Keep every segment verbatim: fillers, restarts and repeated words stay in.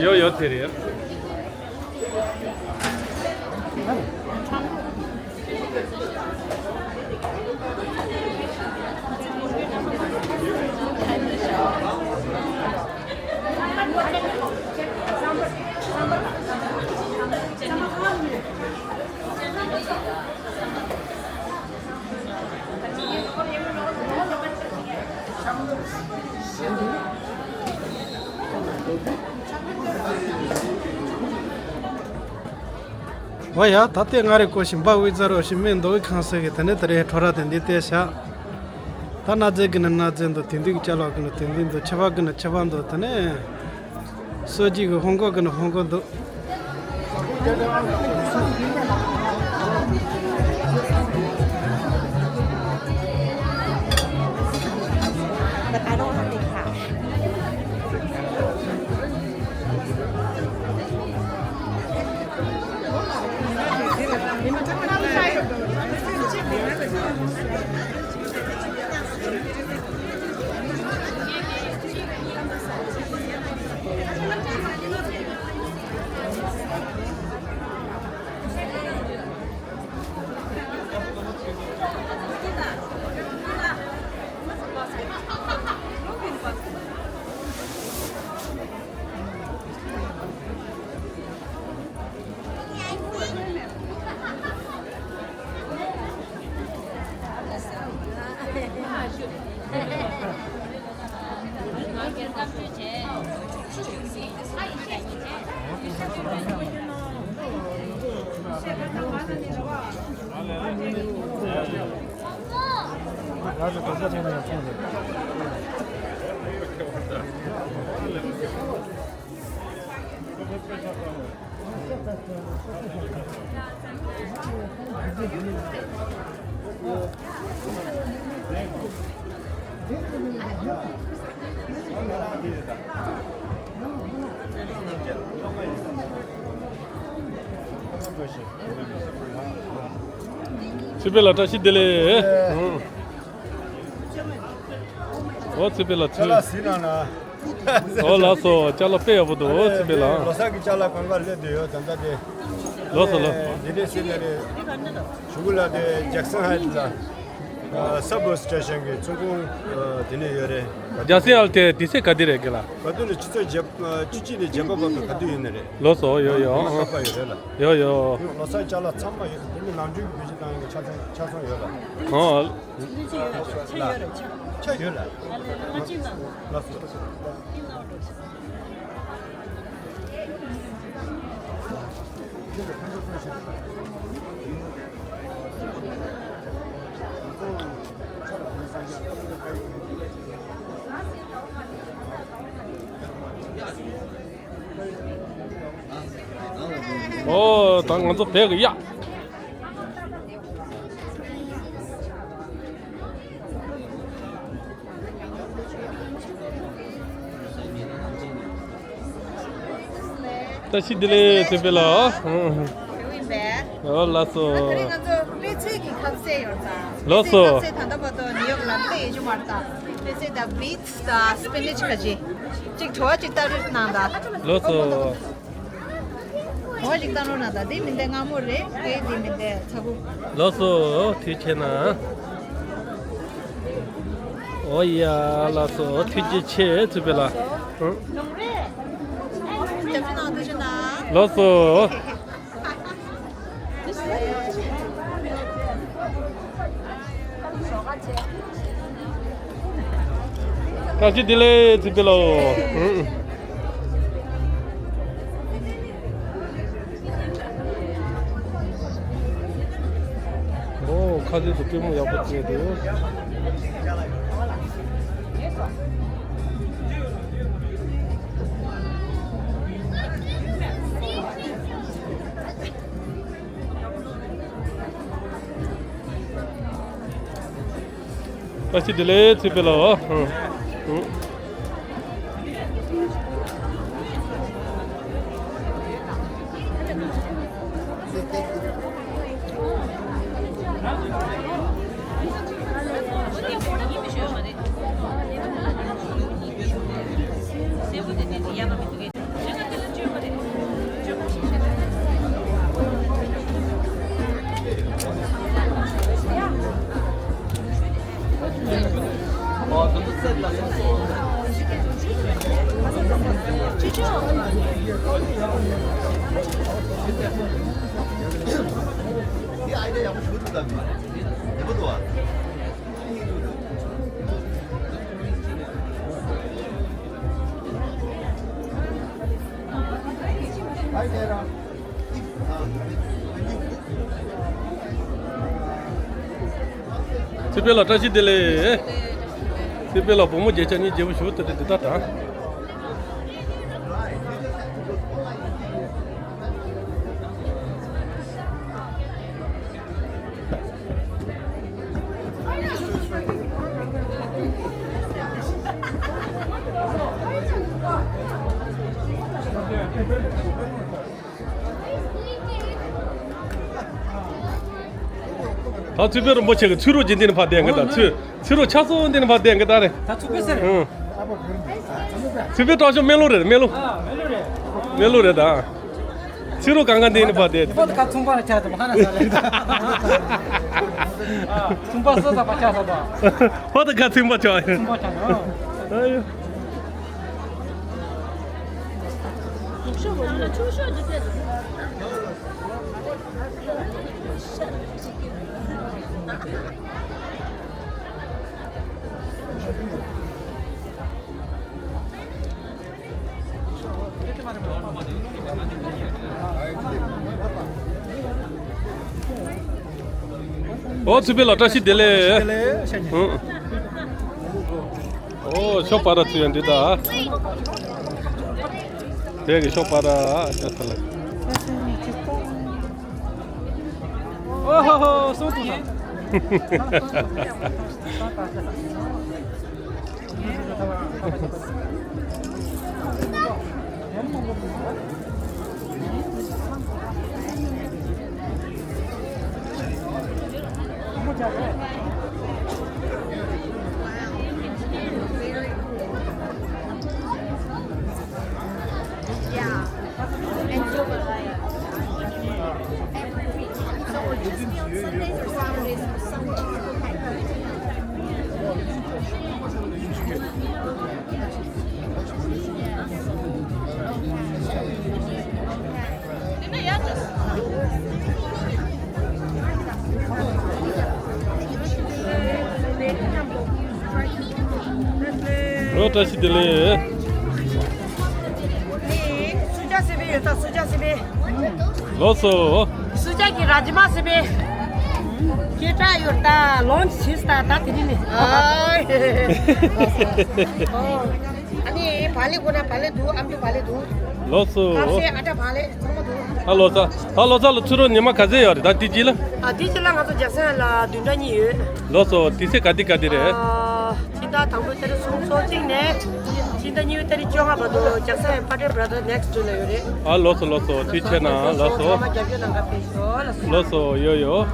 ཡོད་ཡོད། དེ་རེད། ཨོ་ཡ། ད་ལྟའི་ང་རེ་ཀོ་ཤི་འབའ་ཝི་ཛ་རོ་ཤི་མེ་མདོ་བའི་ཁང་སེ་གི་དེ་ནས་དེ་རེད། ཁྲོ་ར་དེ་འདི་ལྟས་ཤག་ད་གནའ་རྫས་ཀྱི་ནི་གནའ་རྫས་འདུག་དེང་དུས་ཀྱི་ཅ་ལག་གི་ནི་དེང་དུས་འདུག་ཆབ་འབག་གི་ནི་ཆབ་འབག་འདུག་དེ་ནས་སོ་སྐྱེས་ཀྱི་ཧོང་ཀོང་གི་ནི་ཧོང་ཀོང་འདུག་ཚེ་འཕེལ་ལགས་བཀྲ་ཤིས་བདེ་ལེགས། ཨོ་ཚེ་འཕེལ་ལགས་ཚེ། ཨོ་ལགས་སོ། ཅ་ལག་དཔེ་ཡག་པོ་འདུག་ཨོ་ཚེ་འཕེལ་ལགས། ལོ་གསར་གྱི་ཅ་ལག་གང་ག་སླེབས་བསྡད་ཡོད་ད་ལྟ་དེ། ལགས་སོ་ལགས། འདི་འདྲས་ཟེར་ནས་རེད། གཞུག་གུ་ལ་དེ་ཇེག་སན་ཧའེ་ཊི་ལ། ཨ་སབ་ཝེ་སི་ཊེ་ཤན་གྱི་ཚོང་ཁང་ཨ་དེ་ནས་ཡོད་རེད། ཇེག་སན་ཧའེ་ཊི་དེ་དུས་ཚོད་ག་དུས་རེད་གི་ལ། ག་དུས་ནས་ཆུ་ཚོད་བརྒྱད་ཨ་བཅུ་གཅིག་ནས་བརྒྱད་པ་བར་དུ་ག་དུས་ཡོད་ནི་རེད། ལགས་སོ། ཡོད་ཡོད། ཨ་ཁ་པར་ཡོད་རེད་ལ། ཡོད་ཡོད། ལོ་གསར་ཅ་ལག་ཚང་མ་ཡོད། དེ་ནི་ནམ་རྒྱུན་གྱི་བེད་སྤྱོད་བཏང་ཡོད་ཆ་ཚང་ཆ་ཚང་ཡོད་ལ། ཨོ། ཆ་ཡོད་ལ། ཆ་ཡོད་ལ། ལགས་སོ། ཨོ་ད་ང་ཚོ་བས་གི་ཡ། བཀྲ་ཤིས་བདེ་ལེགས་ཚེ་འཕེལ་ལགས། ཨོ་ལགས་སོ། ང་ཚོ་དཔེ་ཆའི་གི་ཁ་ཟས་ཡོད་ཙང་། ལགས་སོ། དཔེ་ཆའི་ཁ་ཟས་ད་ལྟ་བར་དུ་ནིའུ་ཡོག་ལ་སླེབས་ཡོད་རྒྱུ་མ་རེད་ད། དཔེ་ཆ་དང་བིཊ་དང་སི་པི་ནིཆ་ཁ་ཅིག་ཅིག་བྲོ་བ་ཅིག་ལྟ་རོགས་གནང་ད། ལགས་སོ། བྲོ་བ་ཅིག་ལྟ་རོགས་གནང་ད། འདི་མི་འདི་མངར་མོ་རེད། དེ་འདི་མི་འདི་ཚ་ཁུ། ལགས་སོ། ཐུགས་རྗེ་ཆེ་གནང་། ཨོ་ཡ་ལགས་སོ། ཐུགས་རྗེ་ཆེ་ཚེ་འཕེལ་ལགས། ཨང་། ལགས་སོ། བཀྲ་ཤིས་བདེ་ལེགས་ཚེ་འཕེལ་ལགས། ཨང་། ཨོ་ཁ་ཟས་དེ་ལྟད་མོ་ཡག་པོ་བྱས་འདུག་བཀྲ་ཤིས་བདེ་ལེགས་ཚེ་འཕེལ་ལགས། ཨ། ཨ། ཚེ་འཕེལ་ལགས་བཀྲ་ཤིས་བདེ་ལེགས། ཚེ་འཕེལ་ལགས་བུ་མོ་བརྒྱད་ཆ་གཉིས་རྒྱལ་པོ་ཞུ་དེ་དེ་དེ་ལྟར་དང་། ད་ཚུལ་དཔོན་རིན་པོ་ཆེ་གི་ཚུལ་རོགས་ཀྱི་འདི་ནས་ཕར་བསྡད་གི་ད། ཚུལ་ཚུལ་རོགས་ཆགས་སོང་འདི་ནས་ཕར་བསྡད་གི་ད་རེད། ད་ཚུལ་དཔོན་ཟེར། ཨང་། ཚུལ་དཔོན་སྟོབས་ཤུགས་སྨན་ལུག་རེད། སྨན་ལུག་ཨ། སྨན་ལུག་རེད། སྨན་ལུག་རེད་ད། ཕྱི་རུ་གང་ག་འདི་ནི་བ་དེ། ཁོ་ད་ག་ཚོང་པ་ལ་ཆགས་ཏེ་མ་ཧ་ན་ས་རེད། ཨ། ཚོང་པ་སོ་ས་པ་ཆགས་ས་དང་། ཧོ་ད་ག་ཚོང་པ་ཆགས་ཡིན། ཚོང་པ་ཆགས་ནོ། ཨ་ཡོ། ཨོ་ཚུལ་དཔོན་ལགས་བཀྲ་ཤིས་བདེ་ལེགས། བདེ་ལེགས་ཤ་ཉེ། ཨོ་ཤོ་པ་ར་ཚུལ་ཡང་འདི་ད། དེ་གི་ཤོ་པ་ར་ཤ་ཐ་ལ། ཨོ་ཧོ་ཧོ་སོང་དུ། Yeah. And so would I. Every week. So it would just be on Sundays or Saturdays for some reason. ཨོ་བཀྲ་ཤིས་བདེ་ལེགས། སུ་ཇཱ་སི་པེ་ཡོད་ད། སུ་ཇཱ་སི་པེ། ལགས་སོ། སུ་ཇཱ་གི་རཱ་ཇི་མ་སི་པེ། ཁྱེད་ཏྲ་ཡོད་ད། ལོན་ཆི་བྱས་ད་ད་དེ་རིང་ནས། ཨ་ནི་བག་ལེབ་ཁོ་ན་བག་ལེབ་འདུག་ཨ་མདོ་བག་ལེབ་འདུག་ལགས་སོ། ཁ་ཟས་ཨ་ཏྲ་བག་ལེབ་ཚང་མ་འདུག་ཨ་ལོ་ཙཱ། ཨ་ལོ་ཙཱ་ལ་ཚུར་རོ་ཉི་མ་ག་ཚད་ཡོད་རེད་ད་དེ་རྗེས་ལ། ཨ་དེ་རྗེས་ལ་ང་ཚོ་རྒྱལ་ས་ལ་བདུན་ཕྲག་གཉིས་ཡོད། ལགས་སོ། དུས་ཚོད་ག་དུས་ག་དུས་རེད། ཨ། ཕྱི་ཟླ་དང་པོའི་ཏ་རིག་སུམ་ཅུ་སོ་གཅིག་ནས་ཕྱི་ཟླ་གཉིས་པའི་ཏ་རིག་བཅོ་ལྔ་བར་དུ་རྒྱལ་ས་ཡི་Padre Brother next door ལ་ཡོད་རེད། ཨ་ལགས་སོ་ལགས་སོ། དུས་ཆད་ན་ལགས་སོ། ཚང་མ་རྒྱབ་སྐྱོར་གནང་ག་ཕེབས་ཤོག་ལགས་སོ། ལགས་སོ་ཡོད་ཡོད།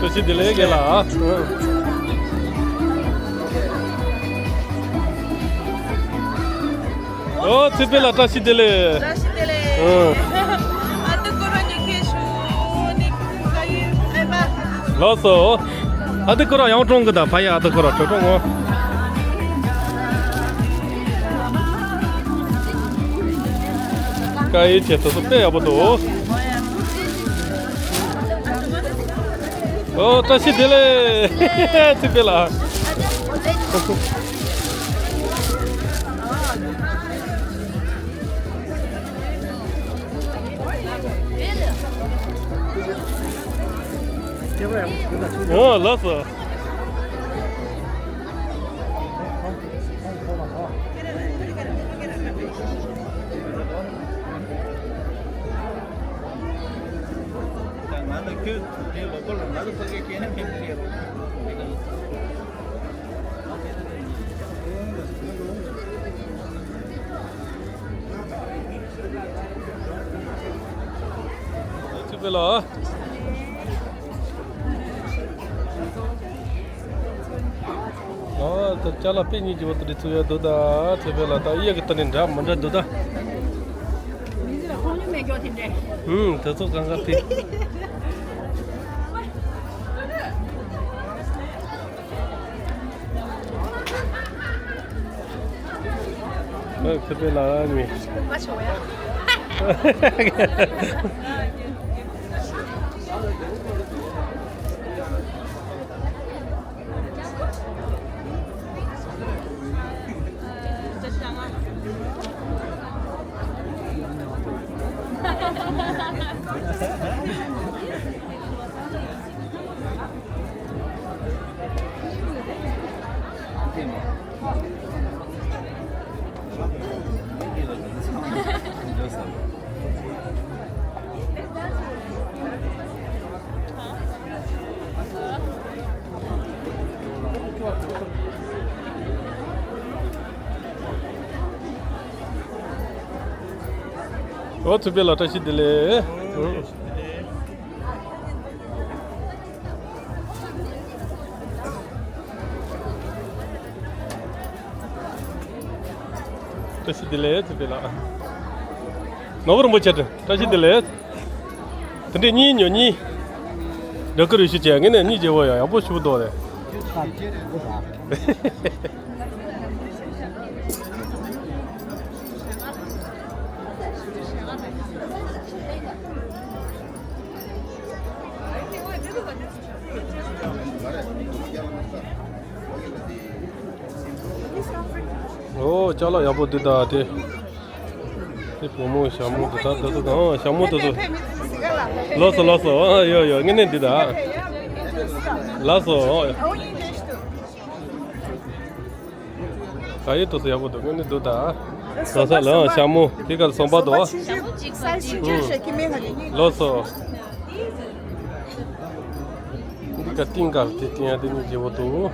བཀྲ་ཤིས་བདེ་ལེགས་རྒན་ལགས། ཨོ་ཚེ་འཕེལ་ལགས་བཀྲ་ཤིས་བདེ་ལེགས། བཀྲ་ཤིས་བདེ་ལེགས། ཨོ། ཨ་ཏི་ཀོ་ར་ཉི་ཁེ་ཤུ་ནི་ཀ་ཡི་ཨེ་མ། ལགས་སོ། ཨ་ཏི་ཀོ་ར་ཡང་ཀྲོང་གི་ད་ཕ་ཡ་ཨ་ཏི་ཀོ་ར་ཀྲོ་ཀྲོང་ངོ་། ཀ་ཡི་ཆེ་ཐོ་སོ་དཔེ་ཡག་པོ་འདུག་ཨོ། བཀྲ་ཤིས་བདེ་ལེགས། ཐུབ་པའི་ལགས། ཨོ། ལགས་སོ། ང་ལ་ཁྱོད་དེ་ལོ་པོ་ལ་ང་ལ་ཕ་གི་སྐྱེ་ན་ཕེབས་ཀྱི་ཡོད། ཐུབ་པའི་ལགས། ཨ། ད་ཅ་ལག་དཔེ་སྙིང་རྗེ་པོ་དེ་འདྲ་ཚུགས་ཡ་འདུག་ད། ཐེ་བེ་ལ་ད་གཡས་ཀྱི་ལྟ་ནས་འདྲ་མི་འདྲ་འདུག་ད། མི་ཚོས་ཁོང་ཉུང་མེད་མགྱོགས་དེ་འདྲས། ཧུམ། དེ་ཚོ་གང་ག་དེ། ཨ། ཐེ་བེ་ལ་ནི། མ་ཆོག་ཡ། ཨོ། ཐུབ་པའི་ལགས། བཀྲ་ཤིས་བདེ་ལེགས། བཀྲ་ཤིས་བདེ་ལེགས། ཐུབ་པའི་ལགས། ནོར་བུ་རིན་པོ་ཆེ། བཀྲ་ཤིས་བདེ་ལེགས། དེ་འདྲའི་གཉིས་ཉོ་གཉིས། འདྲ་སྐུ་རུ་ཞུ་བྱས། ངས་ནས་གཉིས་བྱེད་པོ་ཡ་ཡག་པོ་ཞུ་འདུག་རེད། ཨོ། ཅ་ལག་ཡག་པོ་འདུག་ད་དེ། དེ་བུ་མོ་ཞྭ་མོ་འདི་དག་འདི་ཚོ་དང་། ཞྭ་མོ་འདི་ཚོ། ལགས་སོ། ལགས་སོ། ཨ། ཡོ་ཡོ། དངོས་གནས་འདི་དག་ལགས་སོ། ད་ཡོད་དུ་སུ་ཡག་པོ་འདུག་དངོས་གནས་འདུག་ད། ལགས་སོ། ལགས། ཞྭ་མོ་དེ་ག་ལ་ཟམ་པ་འདུག་ལགས་སོ། འདི་ག་ཏིང་ག་ལ་དེ་ཏིང་ཡ་དེ་གཉིས་བརྗེ་བོ་འདུག་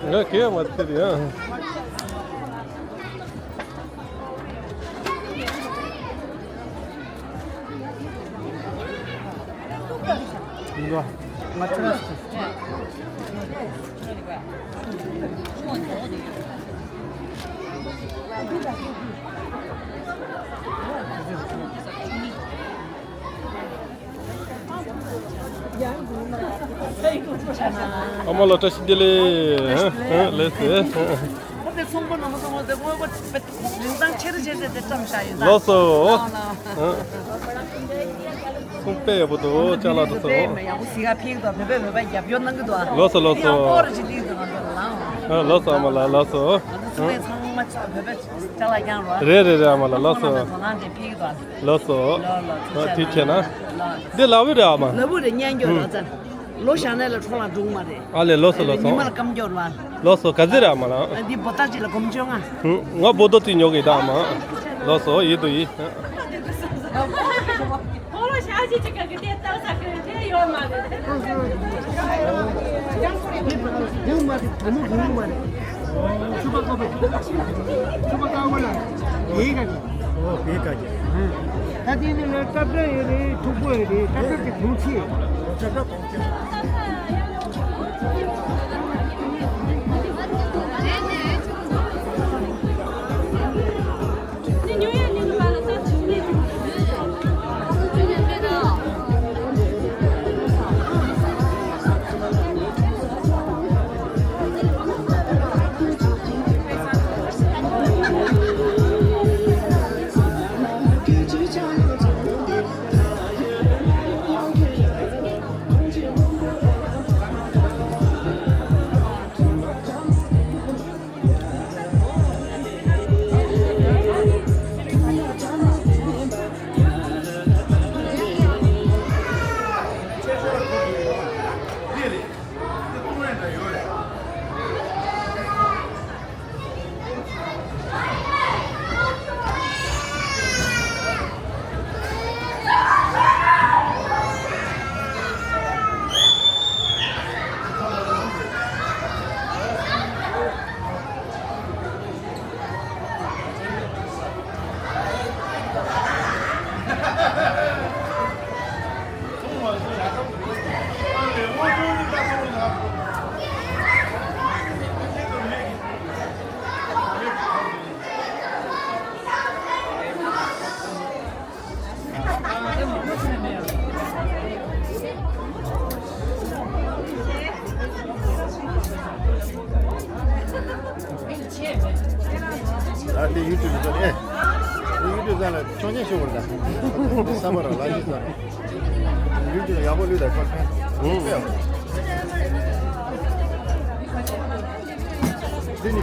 ང་གས་མ་ཚེ་རེད་ཡ། ང་ཚེ་ར། ཨ་མ་ལགས་བཀྲ་ཤིས་བདེ་ལེགས། ལགས་སོ། ལགས་སོ། ཚོང་དཔེ་ཡག་པོ་འདུག་ཅ་ལག་དེ་ཚོ། ལགས་སོ་ལགས་སོ། ལགས་སོ་ཨ་མ་ལགས། ལགས་སོ། རེད་རེད་རེད་ཨ་མ་ལགས། ལགས་སོ། ལགས་སོ། ལགས་སོ། ལགས་སོ། ཐུགས་རྗེ་ཆེ་གནང་། འདི་ལ་བུ་རེད་ཨ་མ། ལ་བུ་རེད། ཉན་རྒྱུ་རེད། ཨ་ཙི། ལོ་བཞག་ནས་ལ་འཕྲོ་ལ་འགྲོ་གི་མ་རེད། ཨ་ལས། ལགས་སོ་ལགས་སོ། ཉི་མ་ལ་སྐམ་རྒྱུ་རེད། ལགས་སོ། ག་ཚོད་རེད་ཨ་མ་ལགས། འདི་བོ་ཏག་ཅིག་ལ་སྒོར་མོ་བཅོ་ལྔ། ང་བོ་ཏོ་ཅིག་ཉོ་གི་ད་ཨ་མ། ལགས་སོ། ཡིན་དུ་ཡིན། ད་དེ་ནི་ལ་ཀྲབ་ཀྲབ་ཡོད་རེད། མཐུག་པོ་ཡོད་རེད། ཀྲབ་ཀྲབ་དེ་གོང་ཆེ། ཨ་དེ་ཡུ་ཊུབ་ཟེར་ཨེ། དེ་ཡུ་ཊུབ་ཟེར་ལ་ཆོག་མཆན་ཞུ་བར་ད། བསམ་པ་རང་ལ་ཡིན་ཟེར། ཡུ་ཊུབ་ཡག་པོ་ལུས་ད་ཆོག་མཆན། འདི་ནི།